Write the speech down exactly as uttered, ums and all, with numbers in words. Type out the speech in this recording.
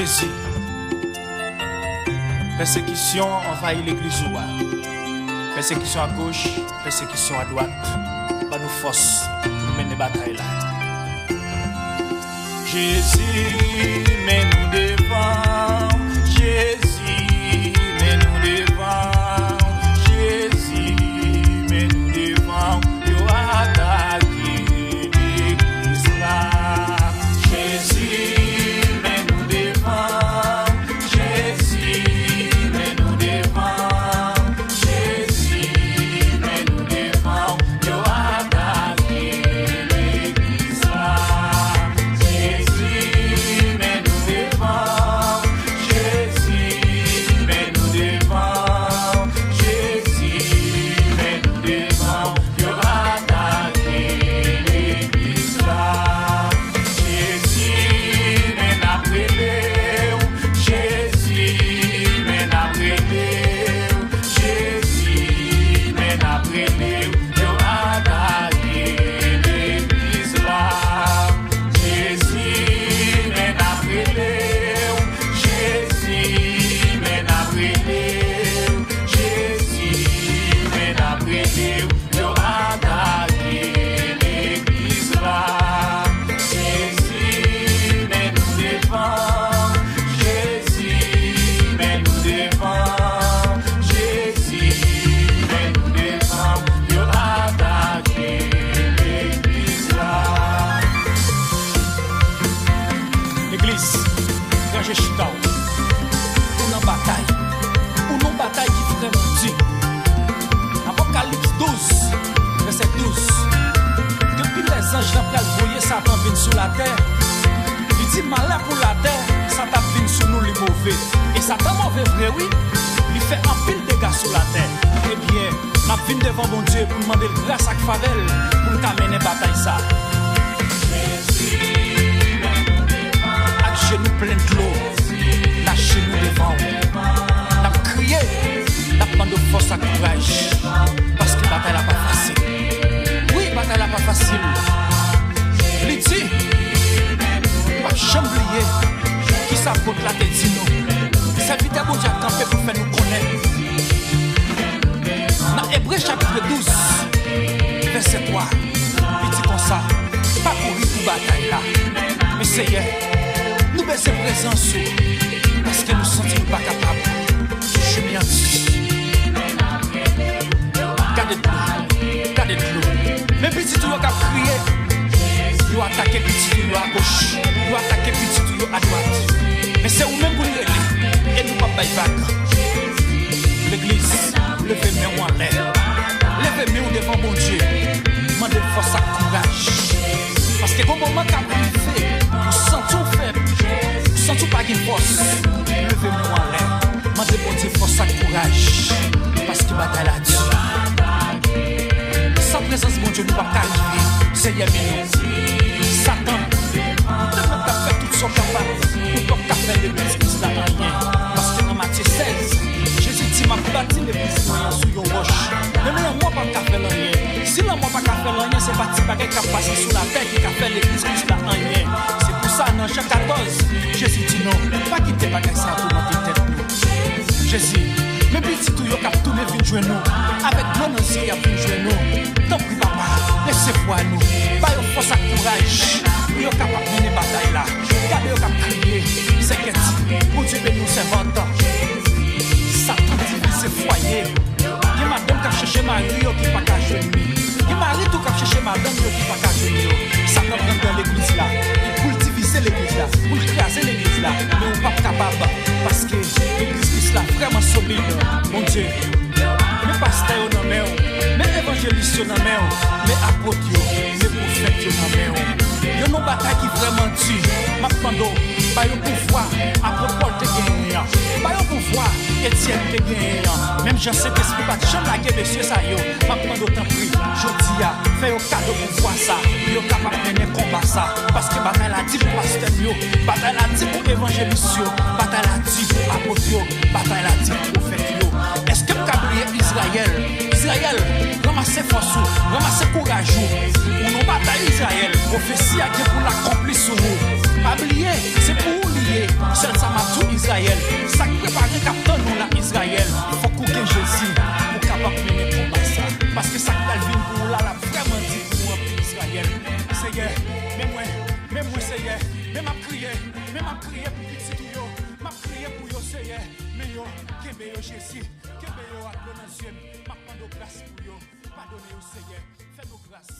Jezi, pèsekisyon anvayi legliz ou a. Pèsekisyon agoch, pèsekisyon adwat. Ban nou fòs pou nou mennen batay la. Jezi, men nou devan. Jezi, men nou devan. Jezi, men nou devan. Yo atake legliz la. Jezi, men nou devan. Jezi, men nou devan. Jezi, men nou devan. Yo atake legliz la. Jezi, men nou devan. Jezi, men nou devan. Jezi, men nou devan. Yo atake legliz la. Jezi, men n ap rele w. Jezi, men n ap rele w. Jezi, men n ap rele w. Yo atake legliz la. Jezi, men n ap rele w. Jezi, men n ap rele w. Jezi, men n ap rele w. Yo atake legliz la. Jezi, men nou devan. Jezi, men nou devan. Jezi, men nou devan. Yo atake legliz la. Legliz, ranje chita w. Ou nan batay. Ou nan batay ki vrèman di. Apokalips douz, vèsè douz. Depi lèzanj lan pral voye Satan vin sou latè, li di malè pou latè, sa t ap vin sou nou li move. E Satan move vre wi, li fè anpil dega sou latè. Ebyen, n ap vin devan Bondye pou n mande l gras ak favè l pou n ka mennen batay sa. Ak jenou plen dlo, n a jenou devan w. N ap kriye, n ap mande w fòs ak kouraj, paske batay la pa fasil. Wi, batay la pa fasil. Li di, m p ap janm bliye kisa apot la te di nou. Sèvitè Bondye a kanpe pou fè nou konnen. Nan Ebre chapit douz, vèsè twa, li di konsa, pa kouri pou batay la. Men Seyè, nou bezwen prezans ou, paske nou santi nou pa kapab. Jimmy Andy, gade dlo, gade dlo. Men pitit ou yo k ap kriye, yo atake pitit ou yo agoch, yo atake pitit ou yo adwat. Men se ou menm pou n rele, e nou p ap bay vag. Legliz, leve men w anlè. Leve men w devan Bondye. Mande l fòs ak kouraj. Paske gon moman k ap rive, ou santi w fèb, ou santi w pa gen fòs. Leve men w anlè. Mande Bondye fòs ak kouraj. Paske batay la di. San prezans Bondye, nou p ap ka rive. Seyè, men nou. Satan, ou te mèt ap fè tout sa w kapab. Ou p ap ka fè legliz Kris la anyen. Paske nan Matye sèz, Jezi di, m ap bati legliz mwen an sou yon wòch. Men lanmò p ap ka fè l anyen. Si lanmò pa ka fè l anyen, se pa ti bagay k ap pase sou latè ki ka fè legliz Kris la anyen. Se pou sa, nan Jan katòz, Jezi di nou, pa kite bagay sa a toumante tèt nou. Jezi, men pitit ou yo k ap tounen vin jwenn ou, avèk dlo nan zye y ap vin jwenn ou. Tanpri, Papa, resevwa nou. Ba yo fòs ak kouraj pou yo kapab mennen batay la. Gade yo k ap kriye, sèkèti, Bondye beni w, sèvant. Satan divize fwaye. Gen madanm k ap chèche mari yo ki pa ka jwenn li. Gen mari tou k ap chèche madanm yo ki pa ka jwenn yo. Satan pran tan legliz la. Li pou l divize legliz la, pou l kraze legliz la. Men ou p ap kapab, paske legliz Kris la vrèman solid. Bondye, men pastè yo nan men w, men evanjelis yo nan men w, men apot yo, men pwofèt yo nan men w. Yo nan batay ki vrèman di. M ap mande w, ba yo pouvwa apot Pòl te genyen an. Ba yo pouvwa Etyèn te genyen an. Menm jan Sentespri pa t janm lage mesye sa yo, m ap mande w tanpri, jodi a, fè yo kado pouvwa sa, pou yo kapab mennen konba sa. Paske batay la di pou pastè m yo, batay la di pou evanjelis yo, batay la di pou apot yo, batay la di pou pwofèt yo. Èske m ka bliye Izrayèl? Izrayèl, ranmase fòs ou, ranmase kouraj ou. Ou nan batay Izrayèl, pwofesi a gen pou l akonpli sou ou. Pa bliye, se pou ou li ye. Sèl sa m Seyè, men mwen, men mwen, Seyè, men m ap kriye, men m ap kriye pou pitit ou yo, m ap kriye pou yo, Seyè, men yo, kenbe yo, Jezi, kenbe yo ak dlo nan zye m, m ap mande w gras pou yo, padone yo, Seyè, fè nou gras.